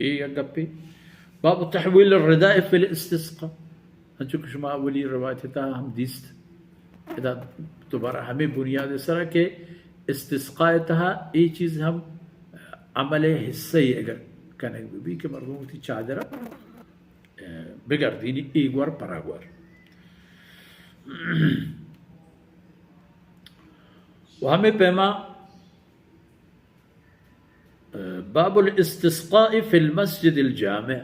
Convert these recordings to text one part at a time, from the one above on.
اے یک گپے۔ باب تحویل الرداء فی الاستسقاء، انچو کہ شما اولی روایت تہا ہم دیست، ادا دوبارہ ہمے بنیاد سرا کہ استسقاء تہا اے چیز ہم عمل حصہ اگر کنگ بہ بی کہ مردم وتی چادر بگردینی اے گور پرا گور۔ و ہمے پیما باب الاستسقاء فی المسجد الجامع،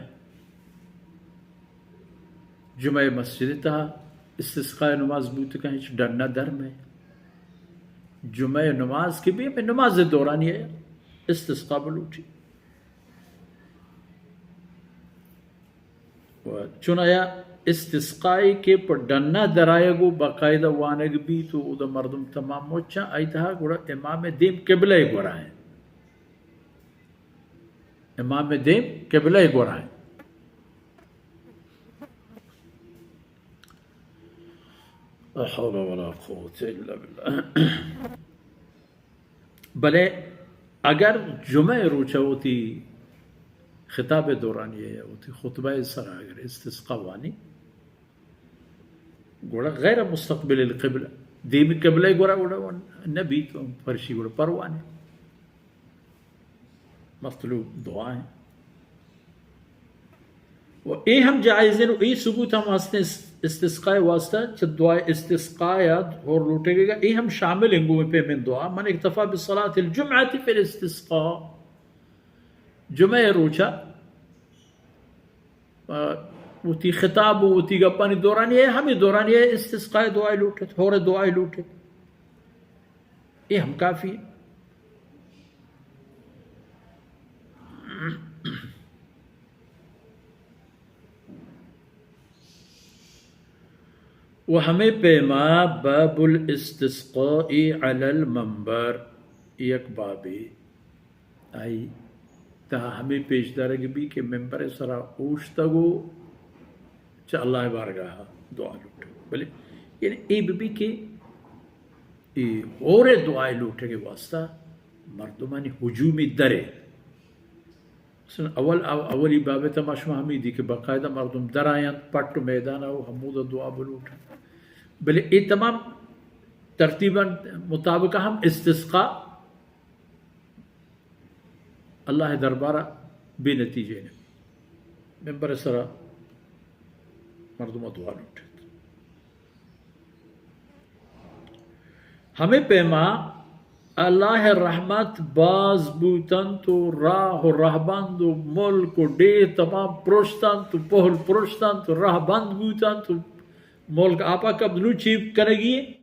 جمعہ مسجد تہا استسقاء نماز بوت کن، ہچ ڈنا در میں جمعہ نماز کہ بی، ہمے نماز دورانی ہے استسقاء بلوٹی۔ و چون آیا استسقائی کہ پہ ڈنا درآیگ و باقاعدہ وانگ بیت و اودا مردم تمام مچاں، آئی تہا گڑا امام دیم قبلہ گورا ہیں۔ امام دیم قبلہ گورا ہیں۔ لا حول ولا قوة الا باللہ۔ بلے اگر جمعہ روچہ وتی خطاب دورانی ہے، وتی خطبہ سرا اگر استسقا وانی، گڑا غیر مستقبل القبلہ، دیمی قبلہ گورا گڑا نبی تو پرشی گڑا پروانے۔ مطلوب دعا ہیں۔ و اے ہم جائز ہیں، و اے ثبوت ہم ہستیں اس-، استسقاء واسطہ، چہ دعا استسقاء یا ہور لوٹے گا، اے ہم شامل ہیں گوئے پہ من دعا، من اکتفا بصلاة الجمعة فی الاستسقاء۔ جمعہ روچہ، آ، وتی خطاب و وتی گپانی دورانی ہے، ہمیں دورانی ہے استسقاء دعائے لوٹت، ہور دعائے لوٹت۔ اے ہم کافی ہے۔ و ہمے پیما باب الاستسقاء علی المنبر، یک بابے آئی تہا ہمے پیش دارگ بی کہ ممبر سرا اوشتگ و چہ اللہ بارگاہ دعا لوٹگ۔ بلے یعنی اے بہ بی کہ اے ہور دعائے لوٹگ واسطہ مردمانی ہجومی درے۔ مثلاً اول، اولی بابت ما شما ہمیں دی کہ باقاعدہ مردم در آیاں پٹ و میدان و ہمود دعا بلوٹاں۔ بلے اے تمام ترتیباً مطابق ہم استسقا اللہ دربارہ بے نتیجہ نے۔ ممبر سرا مردم دعا لوٹت۔ ہمے پیما اللہ رحمت باز بوتنت و راہ و رہبند و ملک و ڈیہ تمام پرشتنت و پہل پرشتنت و رہبند بوتنت و ملک آپا کپت۔ نوں چی کنگی؟